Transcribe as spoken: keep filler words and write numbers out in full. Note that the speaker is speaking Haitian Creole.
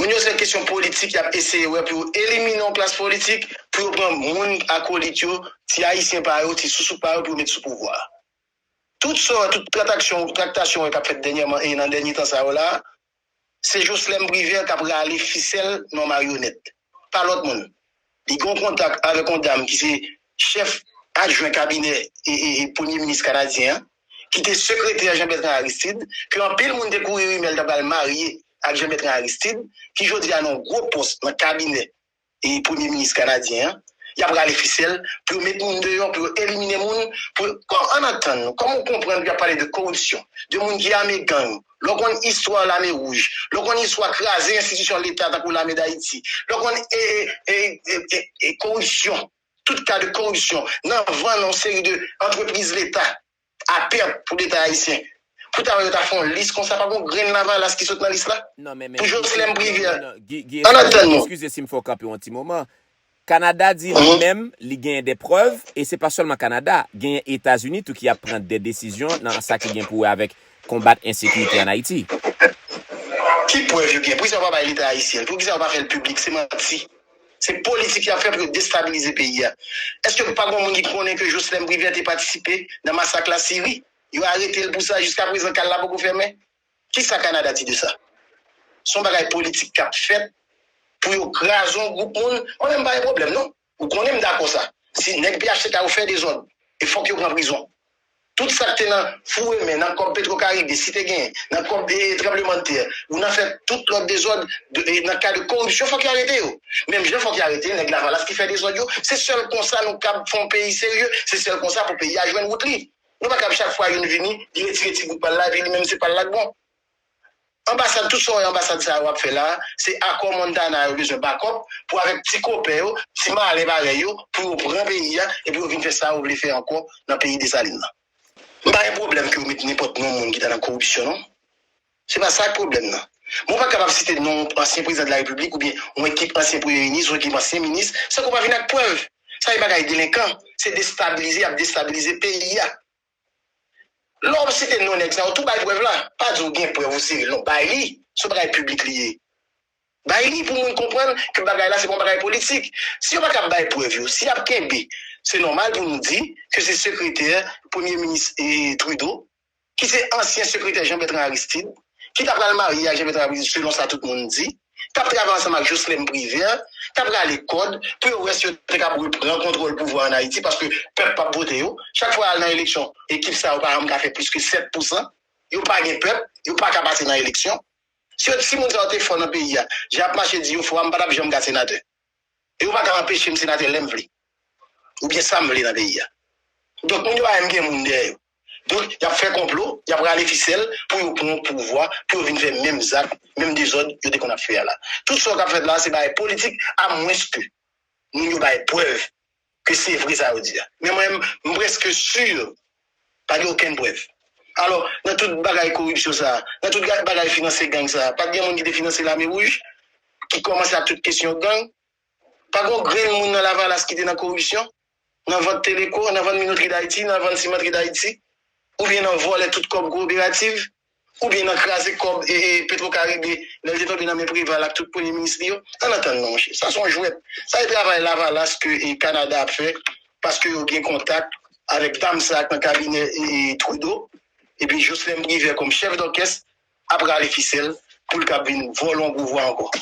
Moun yo se kesyon politik, y ap eseye wè pou yo elimine yon klas politik, pou yo pran moun akolit yo, ti ayisyen pa yo, ti sousou pa yo, pou yo met sou pouvwa a. Tout sa, tout traktasyon, traktasyon k ap fèt dènyèman e nan dènye tan sa yo la, se Joslèn Privè k ap rale fisèl nan maryonèt. Pa lòt moun. Li gen yon kontak avèk yon dam ki se chèf adjwen kabinè e, e, e premye minis kanadyen an, ki te sekretè Jean Bertrand Aristide, ke anpil moun te kouri rimè l ta pral marye ak Jean Bertrand Aristide, ki jodi a nan yon gwo pòs nan kabinè e premye minis kanadyen an, y ap rale fisèl pou yo met moun deyò, pou yo elimine moun, pou yo, kò, ann antann nou, kòman w konprann pou y ap pale de koripsyon, de moun ki ame gang, lè w konn istwa Lame Wouj, lè w konn istwa kraze enstitisyon Leta tankou Lame Dayiti, lè w konn e, e, e, e, e, e koripsyon, tout ka de koripsyon, nan vann yon seri de antrepriz Leta, a pèt pou Leta ayisyen. Pou ta wè yo ta fè yon lis konsa, pa gen yon grenn Lavalas ki sot nan lis la. Non, men, men, Pou Joslèn Privè, non, non, non, Guy, Guy, ann eskize, antann nou. Eskize si m fè w kanpe yon ti moman. Kanada di li menm, li genyen de prèv, e se pa sèlman Kanada, genyen Etazini tou ki ap pran de desizyon nan sa ki gen pou wè avèk konbat ensekirite ann Ayiti. Ki prèv yo gen? Poukisa yo pa bay Leta ayisyen? Poukisa yo pa fè l piblik? Se manti. Se politik y ap fè pou yo destabilize peyi a. Èske pa gen moun ki konnen ke Joslèn Privè te patisipe nan masak Lasiri? Yo arete l pou sa, jiska prezan kay la poko fèmen. Kisa Kanada di de sa? Se yon bagay politik k ap fèt pou yo kraze yon gwoup moun. Mwen menm m pa gen pwoblèm non. Ou konnen m dakò sa. Si nèg P H T K yo fè dezòd, e fòk yo pran prizon. Tout sa k te nan foure men, nan kòb Petro Karibe, si te genyen, nan kòb e, tranblemanntè, ou nan fè tout lòt dezòd, de, e, nan ka de koripsyon, fòk yo arete yo. Menm jan fòk yo arete nèg Lavalas ki fè dezòd yo. Se sèl konsa nou kab fè yon peyi serye, se sèl konsa pou peyi a jwenn wout li. Nou pa kab chak fwa youn vini, li retire ti bout pa l la, epi li menm se pa l la k bon. Anbasad, tout sa w wè anbasad sa yo ap fè la, se akò Montana yo bezwen bakòp pou avèk ti kopen yo, ti malen parèy yo, pou yo pran peyi a, epi yo vin fè sa yo vle fè ankò nan peyi Desalin nan. M pa gen pwoblèm ke yo met nenpòt non moun ki ta nan koripsyon, non. Se pa sa k pwoblèm nan. Men w pa kapab site non ansyen prezidan de la repiblik oubyen yon ekip ansyen premye minis, yon ekip ansyen minis, san ke w pa vin ak prèv. Sa se bagay delenkan, se destabilize y ap destabilize peyi a. Lè w ap site non nèg sa yo, tou bay prèv la. Pa di w gen prèv ou sere l, non, bay li. Se yon bagay piblik li ye. Bay li pou moun konprann ke bagay la se pa yon bagay politik. Si yo pa kab bay prèv yo, si y ap kenbe, se nòmal pou nou di ke se sekretè premye minis e Trudeau, ki se ansyen sekretè Jean Bertrand Aristide, ki ta pral marye ak Jean Bertrand Aristide selon sa tout moun di, t ap travay ansanm ak Joslèn Privè, t ap rale kòd pou yo wè si yo te kab reprann kontwòl pouvwa ann Ayiti, paske pèp p ap vote yo. Chak fwa y al nan eleksyon, ekip sa yo pa janm ka fè plis ke sèt pousan. Yo pa gen pèp, yo pa ka pase nan eleksyon. Si yo, si moun sa yo te fò nan peyi a, jan y ap mache di yo fò a, m pa t ap janm ka senatè. E yo pa ka anpeche m senatè lè m vle. Oubyen sa m vle nan peyi a. Donk, moun yo pa menm gen moun dèyè yo. Donk, y ap fè konplo, y ap rale fisèl pou yo pran pouvwa, pou yo vin fè menm zak, menm dezòd yo te konn ap fè a la. Tout sa k ap fèt la, se bagay politik, amwenske moun yo bay prèv ke se vre sa yo di a. Men mwen, m prèske si pa gen okenn prèv. Alò, nan tout bagay koripsyon sa a, nan tout ga- bagay finanse gang sa a, pa t gen moun ki te finanse Lame Wouj, ki kòmanse ak tout kesyon gang? Pa gen yon grenn moun nan Lavalas ki te nan koripsyon, nan vant Teleko, nan vant Minotri Dayiti, nan vant Simantri Dayiti, oubyen nan vòlè tout kòb kooperativ, oubyen nan kraze kòb e, e Petro Karibe, lè l te tonbe nan men Preval ak tout premye minis li yo? Ann antann non, monchè. Sa se yon jwèt. Sa se travay Lavalas ke e Kanada ap fè, paske yo gen kontak avèk dam sa k nan kabinè e, e Trudeau, epi Joslèn Privè kòm chèf dòkès ap rale fisèl pou l kab vin vòlè yon pouvwa ankò.